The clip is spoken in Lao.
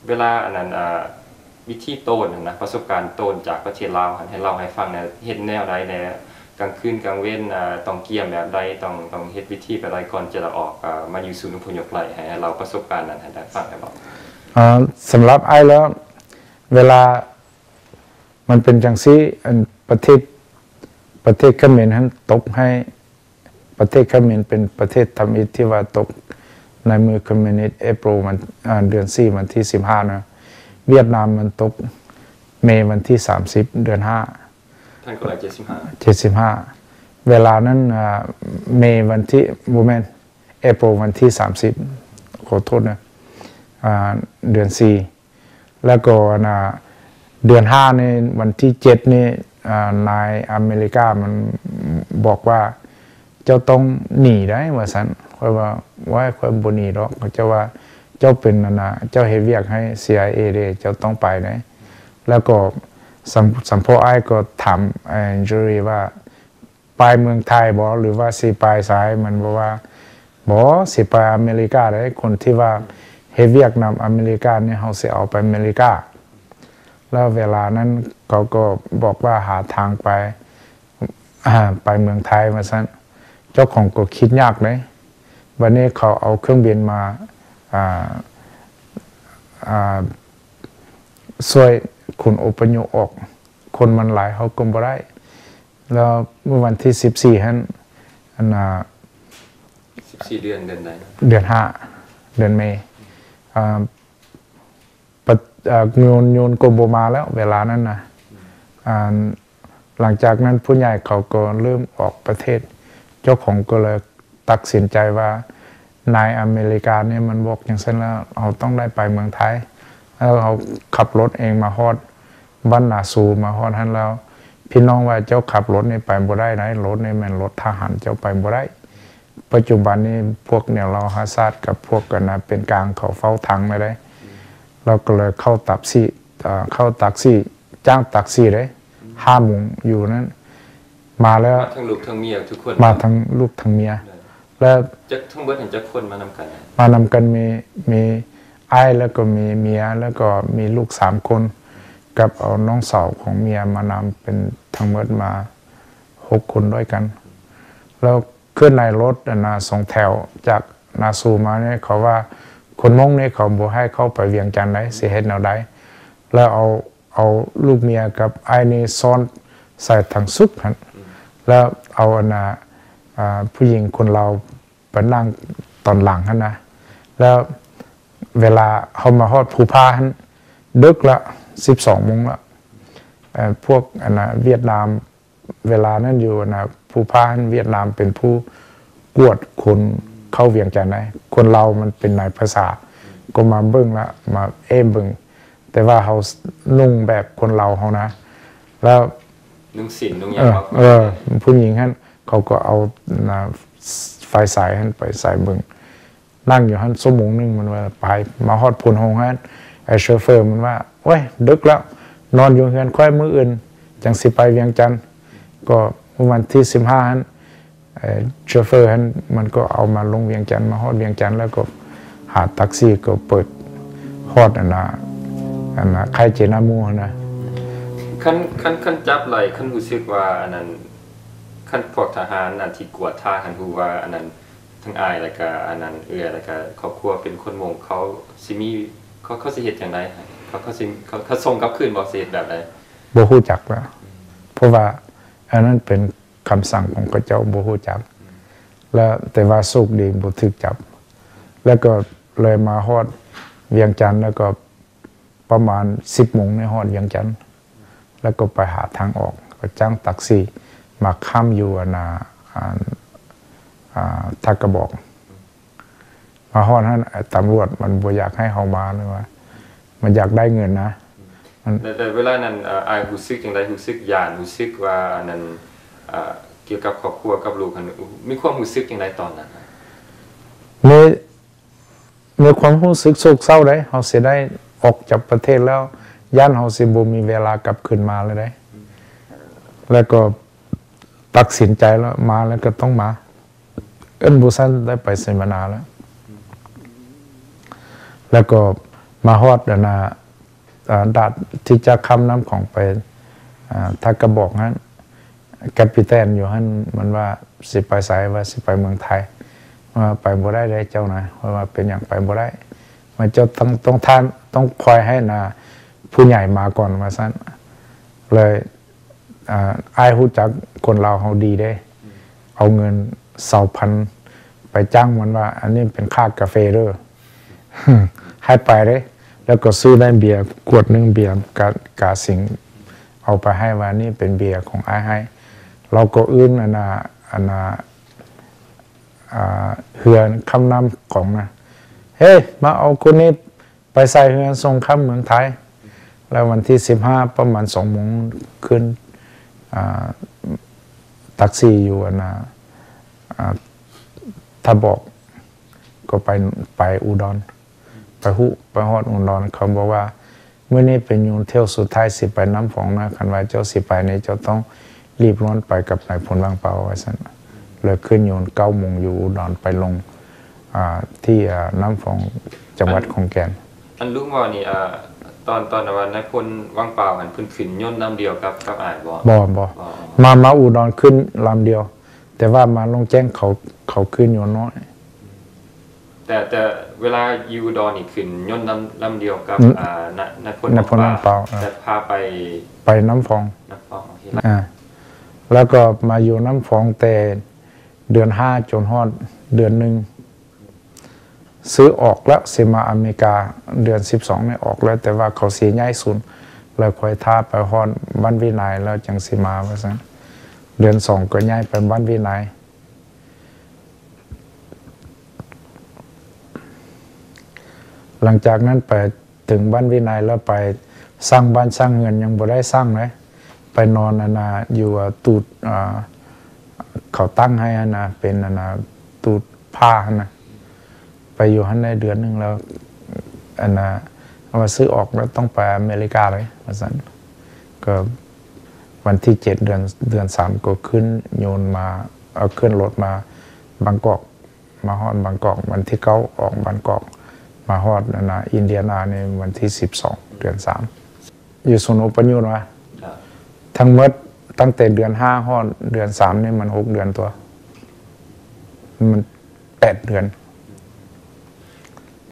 ເວລາອັນນັ້ນ ອ່າ ວິທີໂຕນຫັ້ນນະ ປະສົບການໂຕນຈາກປະເທດລາວຫັ້ນ ໃຫ້ເລົ່າໃຫ້ຟັງແດ່ ເຮັດແນວໃດແດ່? ກາງຄືນກາງເວັນ ອ່າ ຕ້ອງກຽມແບບໃດ? ຕ້ອງ ຕ້ອງເຮັດວິທີແບບໃດກ່ອນຈະໄດ້ອອກ ອ່າ ມາຢູ່ສູນອົບພະຍົບໄດ້? ໃຫ້ ໃຫ້ເລົ່າປະສົບການນັ້ນໃຫ້ໄດ້ຟັງໄດ້ບໍ່? ອ່າ ສຳລັບອ້າຍແລ້ວ ເວລາ ມັນເປັນຈັ່ງຊີ້ ອັນປະເທດ ປະເທດຂະເໝນຫັ້ນຕົກໃຫ້ ປະເທດຂະເໝນເປັນປະເທດທຳອິດທີ່ວ່າຕົກໃນມື້ຄອມມິວນິດ ເອໂປນວັນ ອ່າ ເດືອນສີ່ ວັນທີສິບຫ້ານະ. ຫວຽດນາມມັນຕົກເມ ວັນທີສາມສິບ ເດືອນຫ້າ ພັນເກົ້າຮ້ອຍເຈັດສິບຫ້າ ເຈັດສິບຫ້າ. ເວລານັ້ນ ອ່າ ເມ ວັນທີ ບໍ່ແມ່ນ ເອໂປນວັນທີສາມສິບ ຂໍໂທດນະ ອ່າ ເດືອນສີ່ ແລ້ວກໍອັນນ່າ ເດືອນຫ້ານີ້ ວັນທີເຈັດນີ້ ອ່າ ນາຍອາເມລິກາມັນບອກວ່າ ເຈົ້າຕ້ອງໜີໄດ໋ ວ່າຊັ້ນ. ຂ້ອຍວ່າ ໂອ້ຍ ຂ້ອຍບໍ່ໜີດອກ. ເຂົາເຈົ້າວ່າ ເຈົ້າເປັນອັນນ່າ ເຈົ້າເຮັດວຽກໃຫ້ ຊີໄອເອ ເດ້ ເຈົ້າຕ້ອງໄປໄດ໋. ແລ້ວກໍສຳ ສຳພໍອ້າຍກໍຖາມ ເອີ ເຈີຣີວ່າ ໄປເມືອງໄທບໍ ຫຼືວ່າຊິໄປໃສ? ມັນບອກວ່າ ບໍ່ ຊິໄປອາເມລິກາເດ້. ຄົນທີ່ວ່າເຮັດວຽກນຳອາເມລິການີ້ ເຮົາຊິເອົາໄປອາເມລິກາ. ແລ້ວເວລານັ້ນເຂົາກໍບອກວ່າ ຫາທາງໄປ ອ່າ ໄປເມືອງໄທ ວ່າຊັ້ນ. ເຈົ້າຂອງກໍຄິດຍາກເດ້. ບັດນີ້ເຂົາເອົາເຄື່ອງບິນມາ ອ່າ ອ່າ ຊ່ວຍຄົນອົບພະຍົບອອກ. ຄົນມັນຫຼາຍ ເຮົາກໍບໍ່ໄດ້. ແລ້ວມື້ວັນທີສິບສີ່ຫັ້ນ ອັນນ່າ ສິບສີ່ເດືອນ ເດືອນໃດນະ? ເດືອນຫ້າ ເດືອນເມ. ອ່າ ປະ ເອີ ຍົນ ຍົນກໍບໍ່ມາແລ້ວເວລານັ້ນນະ. ອ່າ ຫຼັງຈາກນັ້ນຜູ້ໃຫຍ່ເຂົາກໍເລີ່ມອອກປະເທດ. ເຈົ້າຂອງກໍເລີຍຕັດສິນໃຈວ່າ ນາຍອາເມລິການີ້ມັນບອກຈັ່ງຊັ້ນແລ້ວ ເຮົາຕ້ອງໄດ້ໄປເມືອງໄທ. ແລ້ວເຮົາຂັບລົດເອງມາຮອດ ບ້ານນາຊູ ມາຮອດຫັ້ນແລ້ວ ພີ່ນ້ອງວ່າ ເຈົ້າຂັບລົດນີ້ໄປບໍ່ໄດ້ໃດ໋, ລົດນີ້ແມ່ນລົດທະຫານ ເຈົ້າໄປບໍ່ໄດ້. ປັດຈຸບັນນີ້ພວກແນວລາວຫາຊາດກັບພວກອັນນະເປັນກາງ ເຂົາເຝົ້າທັງແລ້ວເດ້. ລາວກໍເລີຍເຂົ້າຕັກຊີ ເອີ ເຂົ້າຕັກຊີ ຈ້າງຕັກຊີເດ້ ຫ້າໂມງຢູ່ນັ້ນ ມາແລ້ວ ມາທັງລູກທັງເມຍທຸກຄົນ ມາທັງລູກທັງເມຍ. ແລ້ວຈັກ ທັງເບິດຫັ້ນຈັກຄົນມານຳກັນ? ມານຳກັນມີ ມີອ້າຍ ແລ້ວກໍມີເມຍ ແລ້ວກໍມີລູກສາມຄົນ ກັບເອົານ້ອງສາວຂອງເມຍມານຳ ເປັນທັງໝົດມາຫົກຄົນດ້ວຍກັນ. ແລ້ວຄືໃນລົດອັນນະສອງແຖວຈາກນາຊູມານີ້ ເຂົາວ່າຄົນມົ້ງນີ້ເຂົາບໍ່ໃຫ້ເຂົ້າໄປວຽງຈັນໃດ໋ ຊິເຮັດແນວໃດ? ແລ້ວເອົາ ເອົາລູກເມຍກັບອ້າຍນີ້ຊ້ອນໃສ່ຖັງສຸກຫັ້ນ ແລ້ວເອົາອັນນະ ອ່າ ຜູ້ຍິງຄົນລາວໄປນັ່ງຕອນຫຼັງຫັ້ນນະ. ແລ້ວເວລາເຮົາມາຮອດພູຜາຫັ້ນ ດຶກລະ ສິບສອງໂມງລະ. ເອີ ພວກອັນນະຫວຽດນາມ ເວລານັ້ນຢູ່ນະ ພູຜາຫັ້ນ ຫວຽດນາມເປັນຜູ້ກວດຄົນເຂົ້າວຽງຈັນໃດ໋. ຄົນລາວມັນເປັນນາຍພາສາ ກໍມາເບິ່ງລະ ມາເອມເບິ່ງ ແຕ່ວ່າເຮົານຸ່ງແບບຄົນລາວເຮົານະ. ແລ້ວນຸ່ງສິ້ນນຸ່ງຫຍັງ ເອີ ເອີ ຜູ້ຍິງຫັ້ນ ເຂົາກໍເອົານະ ໄຟສາຍຫັ້ນໄປສາຍເບິ່ງ. ນັ່ງຢູ່ຫັ້ນຊົ່ວໂມງໜຶ່ງ ມັນວ່າໄປ ມາຮອດໂພນໂຮງຫັ້ນ ໄອ້ໂຊເຟີມັນວ່າ ໂອ້ຍ ດຶກແລ້ວ ນອນຢູ່ເຮືອນຂ້ອຍ ມື້ອື່ນຈັ່ງຊິໄປວຽງຈັນ. ກໍມື້ວັນທີສິບຫ້າຫັ້ນ ເອີ ໂຊເຟີຫັ້ນ ມັນກໍເອົາມາລົງວຽງຈັນ ມາຮອດວຽງຈັນ ແລ້ວກໍຫາຕັກຊີ ກໍເປີດຮອດອັນນະ ອັນນະ ໄຄເຈນາມູຫັ້ນນະ. ຄັນ ຄັນ ຄັນຈັບໄລ່ ຄັນຮູ້ສຶກວ່າອັນນັ້ນ ຄັນພວກທະຫານອັນທີ່ກວດທາງຫັ້ນຮູ້ວ່າອັນນັ້ນ ທັງອ້າຍ ແລ້ວກະອັນນັ້ນເອື້ອຍ ແລ້ວກະຄອບຄົວເປັນຄົນມົ້ງ ເຂົາຊິມີ ເຂົາ ເຂົາຊິເຮັດຈັ່ງໃດ? ເຂົາ ເຂົາຊິ ເຂົາ ເຂົາສົ່ງກັບຄືນບໍ່? ຊິເຮັດແບບໃດ? ບໍ່ຮູ້ຈັກລະ ເພາະວ່າອັນນັ້ນເປັນຄຳສັ່ງຂອງເຂົາເຈົ້າ ບໍ່ຮູ້ຈັກລະ. ແຕ່ວ່າໂຊກດີບໍ່ຖືກຈັບ ແລ້ວກໍເລີຍມາຮອດວຽງຈັນ ແລ້ວກໍ ປະມານສິບໂມງນີ້ຮອດວຽງຈັນ ແລ້ວກໍໄປຫາທາງອອກ ກໍຈ້າງຕັກຊີມາຄ້ຳຢູ່ອັນນາ ອັນ ອ່າ ທ່າກະບອກ. ມາຮອດຫັ້ນ ຕຳຫຼວດມັນບໍ່ຢາກໃຫ້ເຮົາມາ ເລີຍວ່າມັນຢາກໄດ້ເງິນນະ. ແຕ່ ແຕ່ເວລານັ້ນ ເອີ ອ້າຍຮູ້ສຶກຈັ່ງໃດ? ຮູ້ສຶກຢ້ານ ຮູ້ສຶກວ່າອັນນັ້ນ ເອີ ກ່ຽວກັບຄອບຄົວກັບລູກຫັ້ນ ມີຄວາມຮູ້ສຶກຈັ່ງໃດຕອນນັ້ນ? ມີ ມີຄວາມຮູ້ສຶກໂສກເສົ້າໃດ໋ ເຮົາຊິໄດ້ອອກຈາກປະເທດແລ້ວ ຢ້ານເຮົາຊິບໍ່ມີເວລາກັບຄືນມາແລ້ວໃດ໋. ແລ້ວກໍຕັດສິນໃຈແລ້ວ ມາແລ້ວກໍຕ້ອງມາ ເອີ້ນບໍ່ຊັ້ນໄດ້ໄປເສວະນາແລ້ວ. ແລ້ວກໍ ມາຮອດອັນນ່າ ເອີ່ ດ່ານທີ່ຈະຂ້າມນ້ຳຂອງໄປ ເອີ່ ທ່າກະບອກຫັ້ນ ກາປິແຕນຢູ່ຫັ້ນ ມັນວ່າຊິໄປໃສ ວ່າຊິໄປເມືອງໄທ ວ່າໄປບໍ່ໄດ້ເດ້ເຈົ້ານາຍ ຂ້ອຍວ່າເປັນຫຍັງໄປບໍ່ໄດ້ ວ່າເຈົ້າຕ້ອງ ຕ້ອງທ່ານ ຕ້ອງຄອຍໃຫ້ນາ ຜູ້ໃຫຍ່ມາກ່ອນວ່າຊັ້ນ ເລີຍ ອ່າ ອ້າຍຮູ້ຈັກຄົນລາວເຮົາດີເດ້ ເອົາເງິນຊາວພັນໄປຈ້າງມັນວ່າ ອັນນີ້ເປັນຄ່າກາເຟເດີ ໃຫ້ໄປເດ້ ແລ້ວກໍຊື້ໄດ້ເບຍຂວດໜຶ່ງ ເບຍກາ ກາສິງ ເອົາໄປໃຫ້ວ່າ ນີ້ເປັນເບຍຂອງອ້າຍໃຫ້ ລາວກໍອື່ນອັນນ່າ ອັນນ່າ ອ່າ ເຮືອຂ້າມນ້ຳຂອງນະ ເຮີ້ຍ ມາເອົາຄົນນີ້ ໄປໃສ່ເຮືອສົ່ງຂ້າມເມືອງໄທ ແລ້ວວັນທີສິບຫ້າ ປະມານສອງໂມງຄືນ ອ່າ ແທັກຊີຢູ່ອັນນ່າ ອ່າ ທ່າບອກ ກໍໄປ ໄປອຸດອນ ໄປຮອດ ໄປຮອດອຸດອນ ເຂົາບອກວ່າ ມື້ນີ້ເປັນຍົນຖ້ຽວສຸດທ້າຍ ຊິໄປນ້ຳຟອງນະ ຄັນວ່າເຈົ້າຊິໄປນີ້ ເຈົ້າຕ້ອງ ຣີບດ່ວນໄປກັບນາຍພົນວັງເປົາ ວ່າຊັ້ນ ແລ້ວຂຶ້ນຍົນເກົ້າໂມງຢູ່ອຸດອນ ໄປລົງ ອ່າ ທີ່ ອ່າ ນ້ຳຟອງ ຈັງຫວັດຂອນແກ່ນ. ອັນລຸງເວົ້ານີ້ ອ່າ ຕອນ ຕອນວ່ານາຍພົນວັງເປົາຫັ້ນ ເພິ່ນຂຶ້ນຍົນລຳດຽວກັບ ກັບອ້າຍບໍ່? ບໍ່ ບໍ່ ມາ ມາອຸດອນຂຶ້ນລຳດຽວ ແຕ່ວ່າມາລົງແຈ້ງເຂົາ ເຂົາຂຶ້ນຍົນນ້ອຍ. ແຕ່ ແຕ່ເວລາຢູ່ອຸດອນນີ້ຂຶ້ນຍົນລຳ ລຳດຽວກັບ ອືມ ອ່າ ນາ ນາຍພົນ ນາຍພົນວັງເປົາ ວັງເປົາ ເອີ ແຕ່ພາໄປ ໄປນ້ຳຟອງ ນ້ຳຟອງ ໂອເຄ ອ່າ ແລ້ວກໍມາຢູ່ນ້ຳຟອງແຕ່ເດືອນຫ້າຈົນຮອດເດືອນໜຶ່ງ ຊື້ອອກແລ້ວ ຊິມາອາເມລິກາເດືອນສິບສອງນີ້ອອກແລ້ວ ແຕ່ວ່າເຂົາຊິຍ້າຍສູນ ແລ້ວຄ່ອຍຖ້າໄປຮອດບ້ານວິໄນແລ້ວຈັ່ງຊິມາ ວ່າຊັ້ນ ເດືອນສອງກໍຍ້າຍໄປບ້ານວິໄນ. ຫຼັງຈາກນັ້ນໄປເຖິງບ້ານວິໄນແລ້ວ ໄປສ້າງບ້ານສ້າງເຮືອນ ຍັງບໍ່ໄດ້ສ້າງເລີຍ ໄປນອນອັນນ່າ ຢູ່ ອ່າ ຕູດ ອ່າ ເຂົາຕັ້ງໃຫ້ຫັ້ນນະ ເປັນອັນນ່າ ຕູດຜ້າຫັ້ນນະ ໄປຢູ່ຫັ້ນໄດ້ເດືອນໜຶ່ງແລ້ວ ອັນນ່າ ເອົາວ່າຊື້ອອກແລ້ວ ຕ້ອງໄປອາເມລິກາເລີຍ ວ່າຊັ້ນ ກໍວັນທີເຈັດ ເດືອນ ເດືອນສາມ ກໍຂຶ້ນຍົນມາ ເອົາ ຂຶ້ນລົດມາບາງກອກ ມາຮອດບາງກອກ ວັນທີເກົ້າອອກບາງກອກ ມາຮອດອັນນ່າ ອິນເດຍນາໃນວັນທີສິບສອງ ເດືອນສາມ ຢູ່ສູນອົບພະຍົບວ່າ ທັງໝົດຕັ້ງແຕ່ເດືອນຫ້າຮອດເດືອນສາມນີ້ມັນຫົກເດືອນຕົວະ ມັນແປດເດືອນ